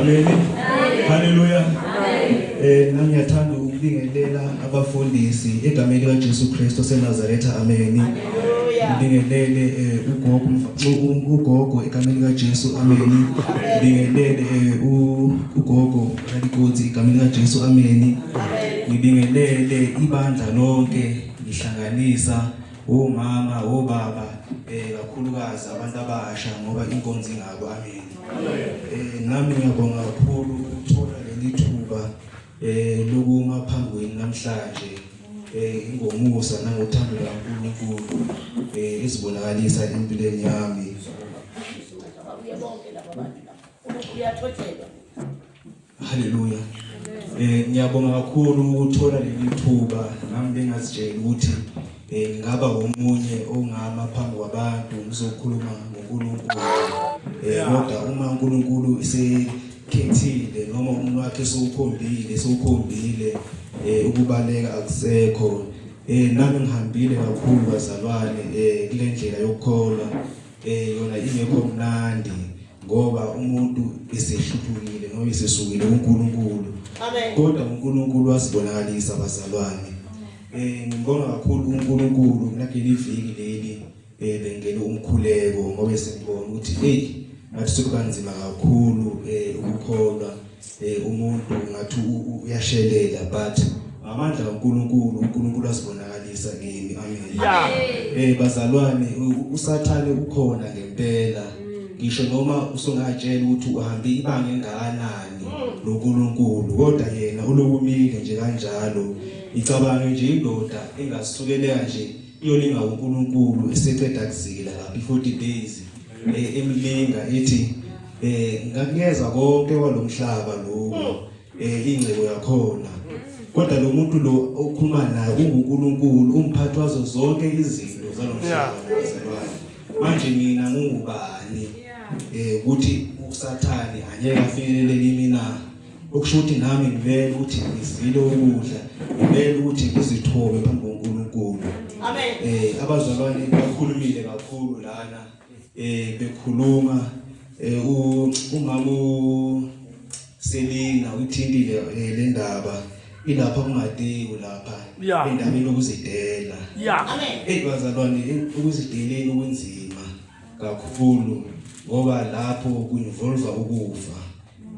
Amen. Haleluya. Nami ngiyathanda ukubingelela abafundisi egameni lika Jesu Kristu oseNazaretha. Amen. Ngibingelele ugogo ugogo egameni lika Jesu. Amen. Ngibingelele ugogo Ralikotsi egameni lika Jesu. Amen. Ngibingelele ibandla lonke ngihlanganisa omama, obaba, kakhulukazi abantu abasha ngoba inkonzo ingabo. Amen. Nami ngiyabonga kakhulu ukuthola leli thuba lokuma phambi kwenu namhlanje, ingomusa nangothando likaNkulunkulu ezibonakalisa empilweni yami. Haleluya. Ngiyabonga kakhulu ukuthola leli thuba, nami bengazitshela ukuthi ngingaba omunye ongama phambi kwabantu ngizokhuluma ngoNkulunkulu. Kodwa uma uNkulunkulu esekhethile noma umuntu wakhe sewukhombile ukubaleka akusekho. Nami ngihambile kakhulu bazalwane kule ndlela yokukholwa, yona ingekho mnandi ngoba umuntu esehluphukile noma esesukile kuNkulunkulu. Amen. Kodwa uNkulunkulu wasibonakalisa bazalwane. Ngibonga kakhulu uNkulunkulu kuleli viki leli, bengene umkhuleko ngoba sengibona ukuthi hey, ngathi sekubanzima kakhulu ukukholwa, umuntu ngathi uyashelela, but ngamandla kaNkulunkulu uNkulunkulu asibonakalisa kimi. Amen. Bazalwane, uSathane ukhona ngempela, ngisho noma usungatshela ukuthi uhambe ibanga engakanani noNkulunkulu, kodwa yena ulokumile nje kanjalo. Icabange nje indoda engasukeleka nje iyolinga uNkulunkulu eseceda kuzila lapha i-40 days, emlinga ethi, ngakunikeza konke kwalomhlaba lo, ingcebo yakhona, kodwa lo muntu lo okhuluma naye unguNkulunkulu, umphathi wazo zonke izinto zalomhlaba bazalwane. Manje mina ngungubani ukuthi uSathane angeke afinyelele kimi na? Okusho ukuthi nami ngimele ukuthi ngizile ukudla, ngimele ukuthi ngizithobe phambi koNkulunkulu. Amen. Abazalwane bakhulumile kakhulu lana, bekhuluma, umama Selina uthintile le ndaba ilapha kuMateyu lapha endabeni yokuzidela. Amen. Hey bazalwane, ukuzideleni kunzima kakhulu ngoba lapho kuinvolve ukufa.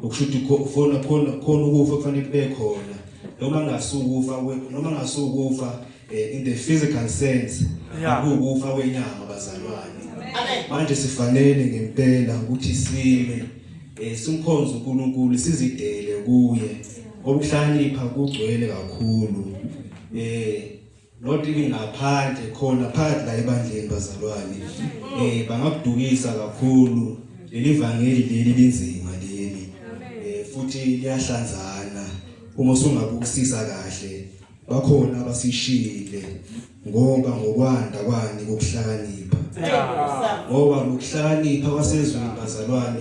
Okusho ukuthi khona khona khona ukufa kufanele kube khona, noma ngasukufa, noma ngasukufa in the physical sense, akukufa kwenyama bazalwane. Amen. Manje sifanele ngempela ukuthi sime, simkhonze uNkulunkulu, sizidele kuye. Okuhlakanipha kugcwele kakhulu, not even ngaphandle, khona phakathi la ebandleni bazalwane, bangakudukisa kakhulu. Leli vangeli leli linzima leli, futhi liyahlanzana uma usungabukisisa kahle. Bakhona abasishiyile ngoba ngokwanda kwani kokuhlakanipha, ngoba lokuhlakanipha kwasezweni bazalwane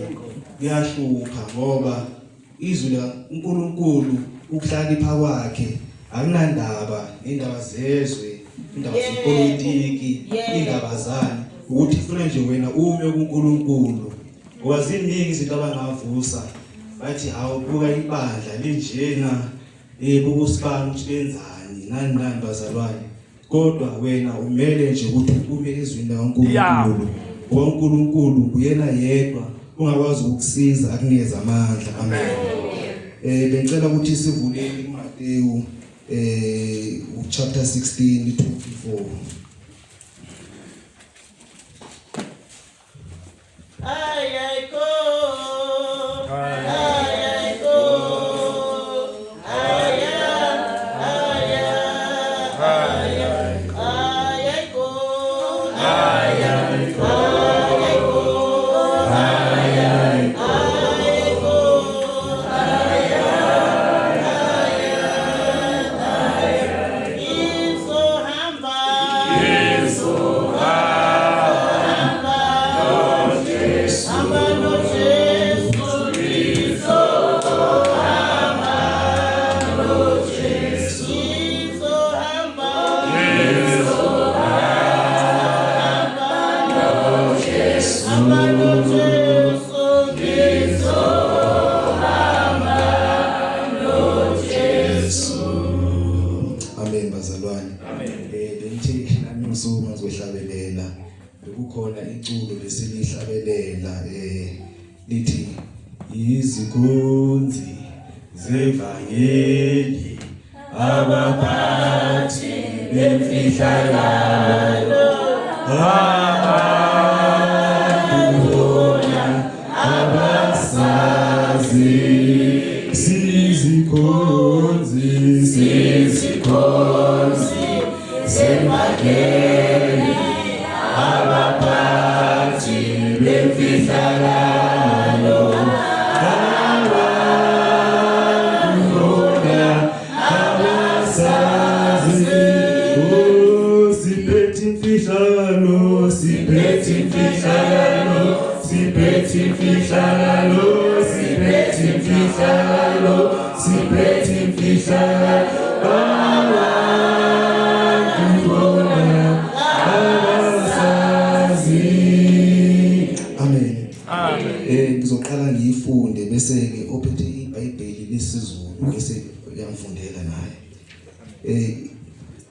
kuyahlupha, ngoba izwi likaNkulunkulu ukuhlakanipha kwakhe akunandaba nendaba zezwe, indaba zepolitiki, indaba zani, ukuthi funa nje wena ume kuNkulunkulu, ngoba ziningi izinto abangavusa bathi hawu, buka ibandla linjena, bukusibani ukuthi benzani nani nani bazalwane, kodwa wena umele nje ukuthi ume ezwini likaNkulunkulu, ngoba uNkulunkulu nguyena yedwa ungakwazi ukukusiza akunikeze amandla. Amen. Bengicela ukuthi sivuleni kuMateyu chapter 16 24. Ay ay ko. Ay ay ko. Ay ay ay ay ay ko. Ay ay ay ko. Ay ay ay ko. Ay ay ay. Izohamba. Izohamba. Hamba noJesu. ngisukuma ngizohlabelela bekukhona iculo besilihlabelela eh lithi izikhonzi zevangeli abaphathi bemfihlakalo abantu bona abasazi sizikhonzi sizikhonzi zevangeli abaphathi bemfihlakalo abantu bona abasazi oh siphethe imfihlakalo siphethe imfihlakalo siphethe imfihlakalo siphethe imfihlakalo siphethe imfihlakalo abantu bona abasazi amen. Amen. Ngizoqala ngiyifunde bese ke ophethe iBhayibheli lesiZulu bese uyangifundela naye.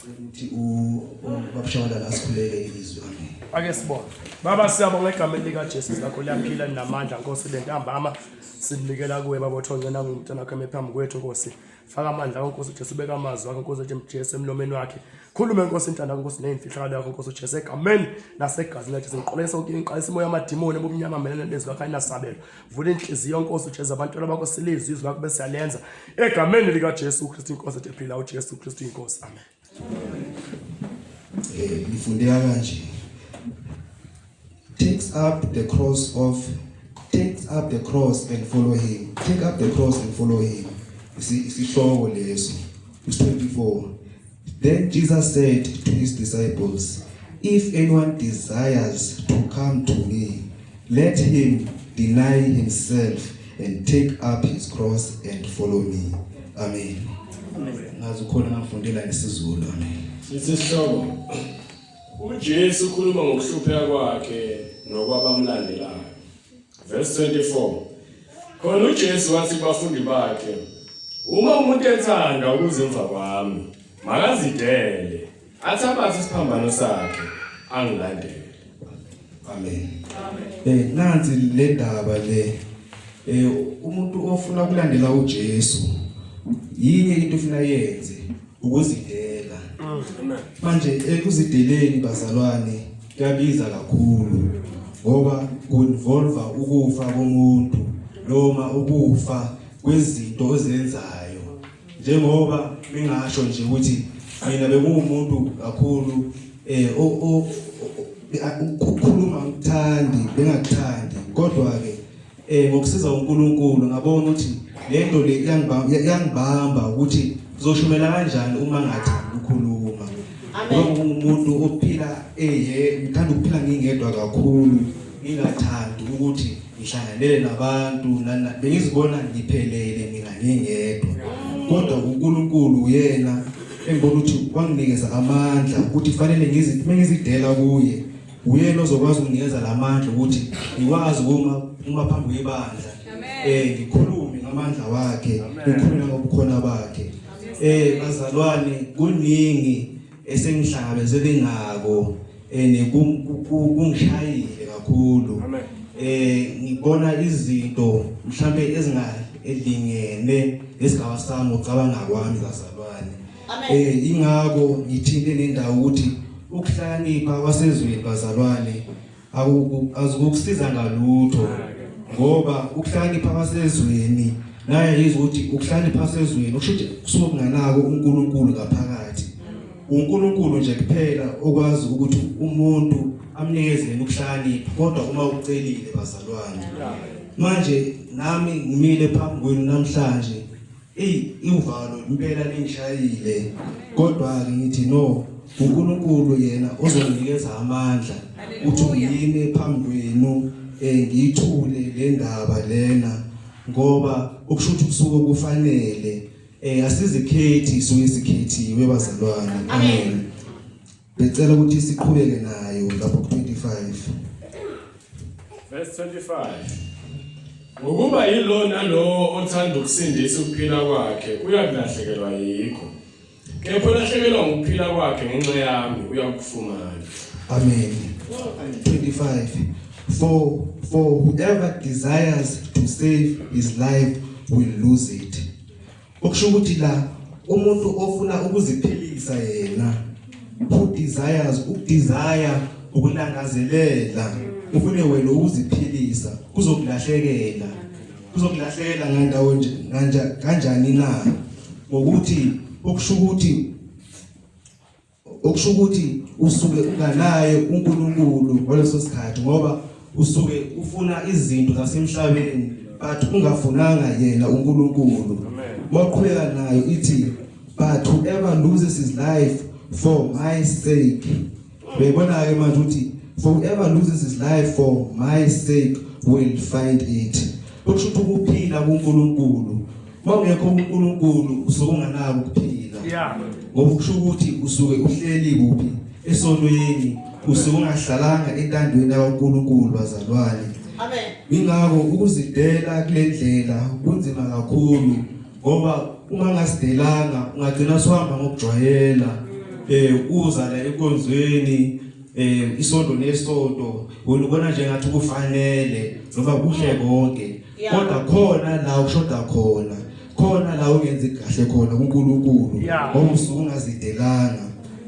Ukuthi ubabushabalala asikhuleke izwi. Amen. Ake sibone. Baba siyabonga egameni likaJesu lakho liyaphila linamandla Nkosi lentambama sinikela kuwe baba othonce nangumntwana wakho eme phambi kwethu Nkosi. Faka amandla akho Nkosi uJesu beka amazwi akho Nkosi uJesu emlomeni wakhe. Khulume Nkosi intando yakho Nkosi neyimfihlakalo yakho Nkosi uJesu egameni nasegazini likaJesu. Ngiqolesa konke ngiqalisa imoya yamadimoni ebumnyama melene nezwi lakho ayinasabelo. Vula inhliziyo Nkosi uJesu abantwana bakho silizwi izwi lakho bese siyalenza egameni likaJesu Kristu inkosi ethu ephila uJesu Kristu inkosi. Amen. Ngifundeka kanje. Takes up the cross of takes up the cross and follow him. Take up the cross and follow him. Isihloko leso. Verse 24. Then Jesus said to his disciples, If anyone desires to come to me, let him deny himself and take up his cross and follow me. Amen. Ngazi ukhona ngafundela ngesiZulu. Amen. Sithi sihloko uJesu ukhuluma ngokuhlupheka kwakhe nokwabamlandelayo. Verse 24. Khona uJesu wathi kubafundi bakhe, uma umuntu ethanda ukuza emva kwami, makazidele, athabathe isiphambano sakhe, angilandele. Amen. Nansi le ndaba le. Umuntu ofuna ukulandela uJesu yinye into ofuna yenze ukuzidela. Manje ekuzideleni bazalwane kuyabiza kakhulu ngoba kuinvolve ukufa komuntu noma ukufa kwezinto ozenzayo. Njengoba ningasho nje ukuthi mina bekuwumuntu kakhulu ukukhuluma ngikuthandi bengakuthandi kodwa ke ngokusiza uNkulunkulu ngabona ukuthi lento le iyangibamba ukuthi uzoshumela kanjani uma ngathandi ukukhuluma. Ngoba ngumuntu ophila ngithanda ukuphila ngingedwa kakhulu ngingathandi ukuthi ngihlanganele nabantu bengizibona ngiphelele mina ngingedwa kodwa uNkulunkulu uyena engibona ukuthi wanginikeza amandla ukuthi fanele ngizidela kuye uyena ozokwazi ukunginikeza lamandla ukuthi ngikwazi uma phambi kwebandla ngikhulume ngamandla wakhe ngikhulume ngobukhona bakhe. Bazalwane kuningi esengihlangabezele ngako kungishayile kakhulu. Ngibona izinto mhlambe ezingalingene nesigaba sami ucabanga kwami bazalwane. Ingakho ngithinte nendawo ukuthi ukuhlakanipha kwasezweni bazalwane azikukusiza ngalutho ngoba ukuhlakanipha kwasezweni naye yizwa ukuthi ukuhlakanipha kwasezweni kusho ukuthi kusuke kunganako uNkulunkulu ngaphakathi. uNkulunkulu nje kuphela okwazi ukuthi umuntu amnikeze yena ukuhlakanipha kodwa uma ucelile bazalwane. Manje nami ngimile phambi kwenu namhlanje uvalo impela lingishayile kodwa ke ngithi no uNkulunkulu yena ozonginikeza amandla uthi ngime phambi kwenu ngiyithule le ndaba lena ngoba ukusho ukuthi kusuke kufanele asizikhethi suke sikhethiwe bazalwane. Amen. Becela ukuthi siqhubeke nayo lapho ku 25. Verse 25. Ngokuba yilo nalowo othanda ukusindisa ukuphila kwakhe uyakulahlekelwa yikho. Kepha olahlekelwa ngukuphila kwakhe ngenxa yami uyakufumana. Amen. 25 For whoever desires to save his life will lose it. Okusho ukuthi la umuntu ofuna ukuziphilisa yena who desires ukudesire ukulangazelela ufune wena ukuziphilisa kuzokulahlekela kuzokulahlekela ngandawo nje kanjani na ngokuthi okusho ukuthi okusho ukuthi usuke unganaye uNkulunkulu ngaleso sikhathi ngoba usuke ufuna izinto zasemhlabeni but ungafunanga yena uNkulunkulu waqhubeka nayo ithi but whoever loses his life for my sake uyayibona ke manje ukuthi for whoever loses his life for my sake will find it okusho ukuthi ukuphila kuNkulunkulu mawungekho uNkulunkulu usuke unganako ukuphila yeah ngoba kusho ukuthi usuke uhleli kuphi esonweni usuke ungahlalanga entandweni kaNkulunkulu bazalwane Amen. ingakho ukuzidela kule ndlela kunzima kakhulu ngoba uma ngasidelanga ungagcina suhamba ngokujwayela eh uza la enkonzweni eh isonto nesonto wena ubona nje ngathi kufanele noma kuhle konke Yeah. kodwa khona la ushoda khona khona la ungenzi kahle khona kuNkulunkulu Yeah. ngoba usuke ungazidelanga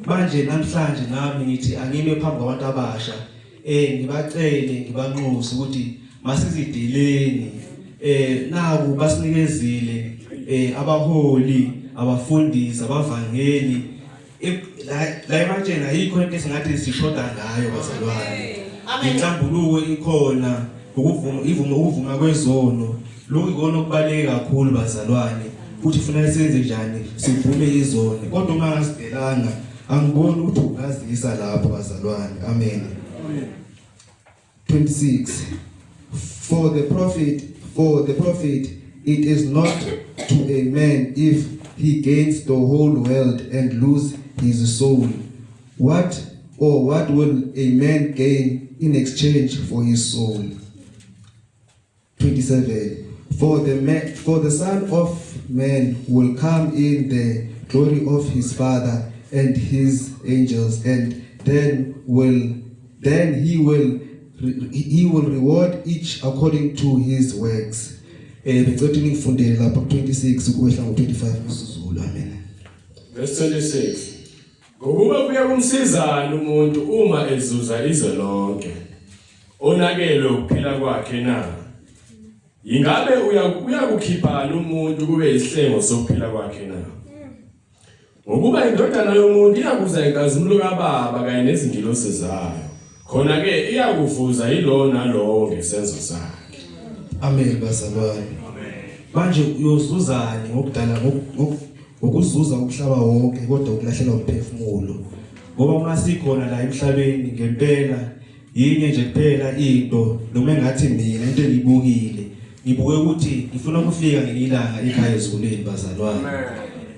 manje namhlanje nami ngithi angime phambi kwabantu abasha eh ngibacele ngibanxuse ukuthi masizideleni eh naku basinikezile eh abaholi abafundisi abavangeli la la ematsheni ayikho into esingathi sishoda ngayo bazalwane Amen. inhlambuluko ikhona ukuvuma ivuma ukuvuma kwezono lokhu ikona okubaluleke kakhulu bazalwane ukuthi kufanele senze njani sivume izono kodwa uma ngasidelanga angiboni ukuthi ungazisa lapho bazalwane amen 26 For the prophet for the prophet it is not to a man if he gains the whole world and lose his soul what or what will a man gain in exchange for his soul 27 For the man, for the son of man will come in the glory of his father and his angels and then will then he will he will reward each according to his works eh bengicela ukuthi ningifundele lapha ku 26 ukwehla ngo 25 isiZulu amen Verse 26. Ngokuba kuya kumsizana umuntu uma ezuza izwe lonke onakelwe ukuphila kwakhe na? Ingabe uyakukhiphani umuntu kube isihlengo sokuphila kwakhe na? Ngokuba indodana yomuntu iyakuza inkazimulo kaBaba kanye nezingilosi zayo. Khona ke iyakuvuza yilowo nalowo ngesenzo sakhe. Amen bazalwane. Manje uyozuzani ngokudala ngokuzuza umhlaba wonke kodwa ukulahlekelwa umphefumulo. Ngoba uma sikhona la emhlabeni ngempela yinye nje kuphela into noma engathi mina into engibukile ngibuke ukuthi ngifuna ukufika ngelinye ilanga ekhaya ezulwini bazalwane.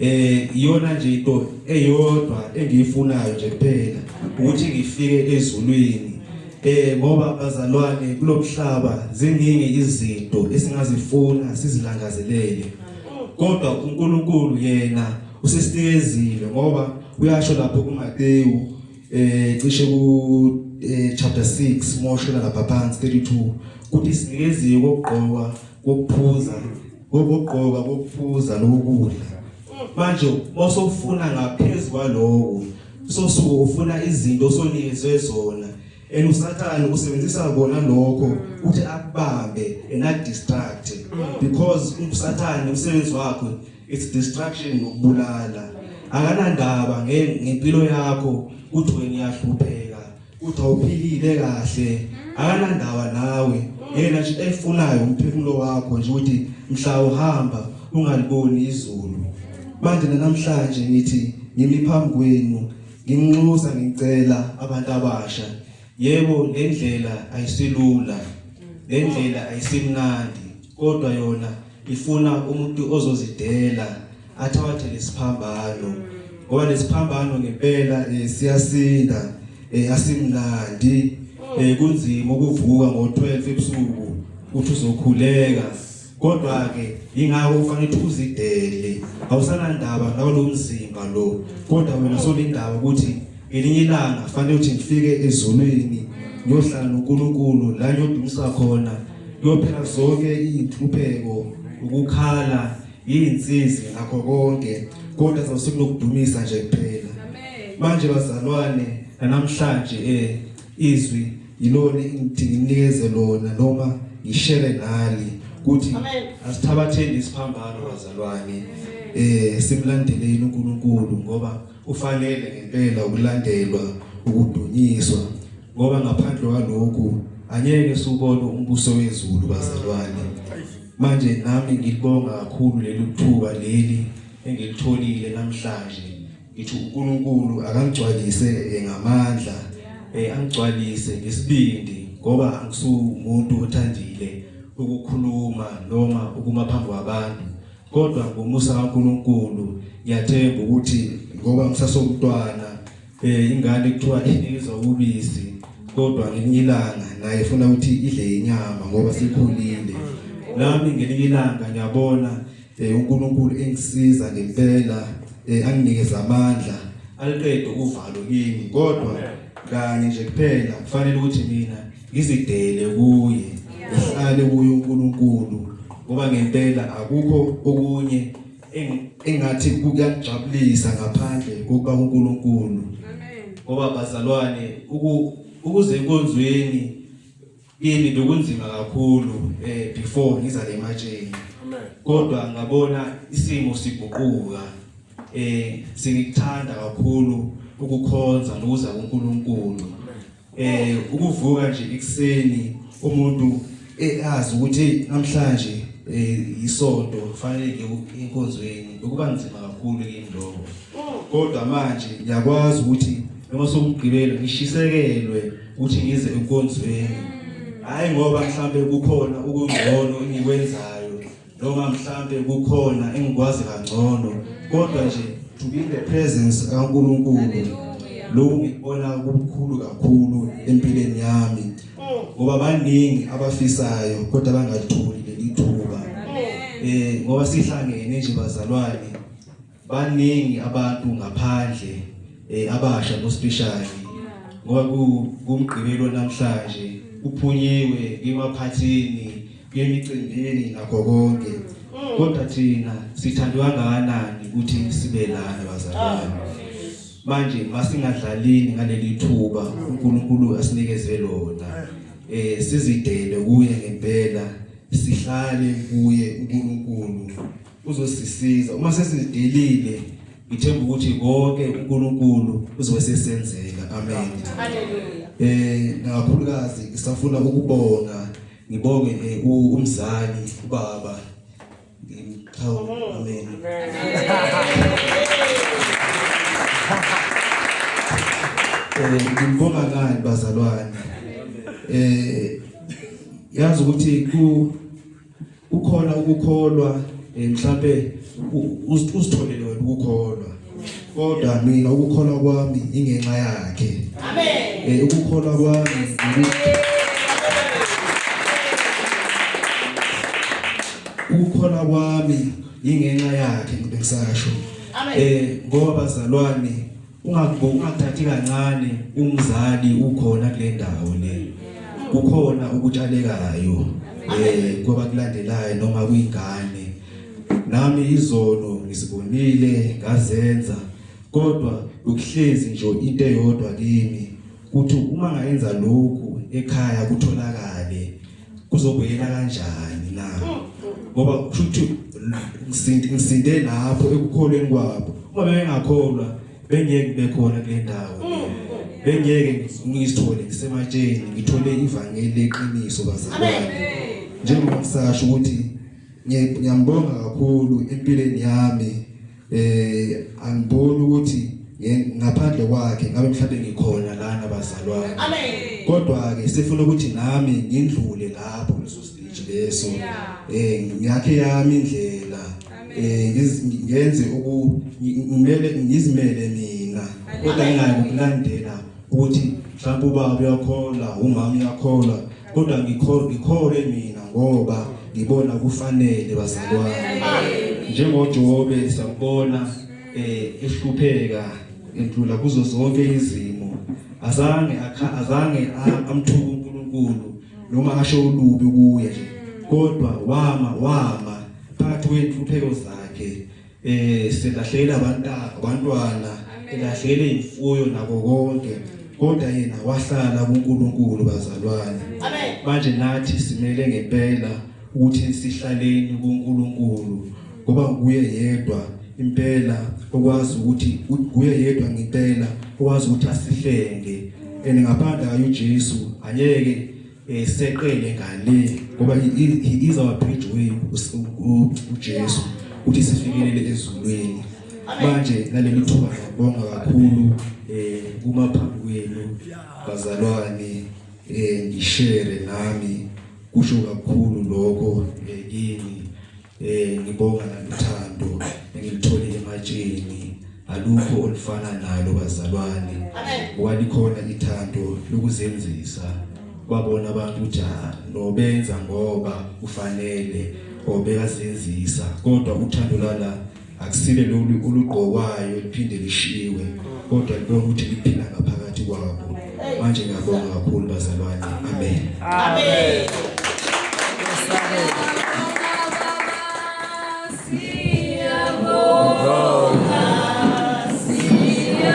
Eh iyona nje into eyodwa engiyifunayo nje kuphela ukuthi ngifike ezulwini. Eh ngoba bazalwane kulomhlaba ziningi izinto esingazifuna sizilangazelele. Kodwa uNkulunkulu yena usesinikezile ngoba uyasho lapho kuMateyu eh cishe ku eh, chapter 6 moshona lapha phansi 32 kuthi sinikeziwe kokugqoka kokuphuza kokugqoka kokuphuza nokudla manje osofuna ngaphezulu kwaloko sosuke ufuna izinto osonikezwe zona and usathane usebenzisa kona lokho ukuthi akubambe and akudistract because usathane umsebenzi wakhe it's distraction nokubulala akanandaba ngempilo yakho uthi wena uyahlupheka uthi awuphilile kahle akanandaba nawe yena nje efunayo umphefumulo wakho nje ukuthi mhla uhamba ungaliboni izulu manje namhlanje ngithi ngimi phambi kwenu nginxusa ngicela abantu abasha yebo le ndlela ayisilula le ndlela ayisimnandi kodwa yona ifuna umuntu ozozidela athathe lesiphambano ngoba lesiphambano ngempela eh, siyasinda eh, asimnandi eh, kunzima ukuvuka ngo-12 ebusuku uthi uzokhuleka Kodwa ke ingakho kufanele ukuthi uzidele, awusanandaba nawo mzimba lo, kodwa wena solindaba ukuthi ngelinye ilanga fanele ukuthi ngifike ezulwini ngiyohlala noNkulunkulu la ngiyodumisa khona, kuyophela zonke izinhlupheko, ukukhala, izinsizi nakho konke, kodwa sizobe sekunokudumisa nje kuphela. Manje bazalwane, namhlanje izwi yilona engithi nginikeze lona noma ngishere nali ukuthi asithabatheni isiphambano bazalwane, simlandeleni uNkulunkulu ngoba ufanele ngempela ukulandelwa, ukudunyiswa, ngoba ngaphandle kwalokhu angeke siwubone umbuso wezulu bazalwane. Manje nami ngilibonga kakhulu leli thuba leli engilitholile namhlanje. Ngithi uNkulunkulu akangigcwalise ngamandla, angigcwalise ngesibindi, ngoba angisumuntu othandile ukukhuluma noma ukuma phambi kwabantu, kodwa ngomusa kaNkulunkulu ngiyathemba ukuthi ngoba ngisasomntwana, ingane kuthiwa inikezwa ubisi, kodwa ngelinye ilanga naye ifuna ukuthi idle inyama ngoba sikhulile. Nami ngelinye ilanga ngiyabona uNkulunkulu engisiza ngempela, anginikeza amandla, aliqede uvalo kimi, kodwa kanye nje kuphela kufanele ukuthi mina ngizidele kuye, ngihlale kuye uNkulunkulu, ngoba ngempela akukho okunye engathi kuyangijabulisa ngaphandle kokuba uNkulunkulu. Ngoba bazalwane, ukuze enkonzweni kimi bekunzima kakhulu before ngiza le ematsheni, kodwa ngabona isimo siguquka, sengikuthanda kakhulu ukukhonza nokuza kuNkulunkulu. Ukuvuka nje ekuseni umuntu eazi ukuthi namhlanje isonto kufanele ngiye enkonzweni, bekuba nzima kakhulu kimi lokho, kodwa manje ngiyakwazi ukuthi noma sokugqibela ngishisekelwe ukuthi ngize enkonzweni, hayi ngoba mhlambe kukhona ukungcono engikwenzayo noma mhlambe kukhona engikwazi kangcono, kodwa nje to be in the presence kaNkulunkulu, lokhu ngikubona kukhulu kakhulu empilweni yami, ngoba baningi abafisayo kodwa bangalitholi leli thuba. Ngoba sihlangene nje bazalwane, baningi abantu ngaphandle, abasha ngospecial, ngoba kumgqibelo namhlanje uphunyiwe emaphathini, emicimbini nakho konke, kodwa thina sithandwa kangakanani ukuthi sibe lana bazalwane. Manje masingadlalini ngaleli thuba uNkulunkulu asinikeze lona, sizidele kuye ngempela, sihlale kuye uNkulunkulu uzosisiza. Uma sesizidelile, ngithemba ukuthi konke uNkulunkulu uzobe sesenzela. Amen. Hallelujah. Nakakhulukazi ngisafuna ukubonga, ngibonge umzali, ubaba. Ngimqhawu. Amen. Ngimbonga ngani bazalwane? Yazi ukuthi kukhona ukukholwa, mhlambe uzitholele wena ukukholwa, kodwa mina ukukholwa kwami ingenxa yakhe. Amen. Ukukholwa kwami, ukukholwa kwami ingenxa yakhe, ngibe ngisasho. Amen. Ngoba bazalwane, ungathathi kancane umzali ukhona kule ndawo le, kukhona ukutshalekayo ngoba kulandelayo noma kuyingane. Nami izono ngizibonile ngazenza, kodwa ukuhlezi nje into eyodwa kimi kuthi uma ngayenza lokhu ekhaya kutholakale kuzobuyela kanjani na, ngoba kusho ukuthi ngisinde lapho ekukholweni kwabo. Uma bengakholwa bengeke ngibe khona kule ndawo, bengeke ngizithole ngisematsheni ngithole ivangeli leqiniso bazalwane. Njengoba ngisasho ukuthi ngiyambonga kakhulu empilweni yami, angiboni ukuthi ngaphandle kwakhe ngabe mhlawumbe ngikhona lana bazalwane. Amen. Kodwa ke sifuna ukuthi nami ngindlule lapho kuleso stage leso, ngiyakhe yami indlela, ngenze uku ngimele ngizimele mina, kodwa ngingayi ukulandela ukuthi mhlawumbe ubaba uyakholwa, umama uyakholwa, kodwa ngikholwe mina ngoba Ngibona kufanele bazalwane. NjengoJobe sambona eh ehlupheka endlula kuzo zonke izimo. Azange azange amthuka uNkulunkulu noma asho ulubi kuye nje. Kodwa wama wama phakathi kwenhlupheko zakhe eh selahlela abantu abantwana elahlele imfuyo nako konke kodwa yena wahlala kuNkulunkulu bazalwane manje nathi simele ngempela ukuthi sihlaleni kuNkulunkulu ngoba nguye yedwa impela okwazi ukuthi nguye yedwa ngempela okwazi ukuthi asihlenge and ngaphandle kayo uJesu angeke eh seqele ngale ngoba he is our bridge way uJesu ukuthi sifikelele ezulwini manje naleli thuba ngiyabonga kakhulu eh kuma phambi kwenu bazalwane eh ngishare nami kusho kakhulu lokho eh, kini eh ngibonga nalothando engilithole ematsheni alukho olufana nalo bazalwane ngoba likhona ithando lokuzenzisa babona abantu ukuthi ah, nobenza ngoba kufanele obekazenzisa kodwa uthando lala akusile lolu olugqokwayo liphinde lishiwe kodwa libona ukuthi liphila ngaphakathi kwabo manje ngiyabonga kakhulu bazalwane amen amen.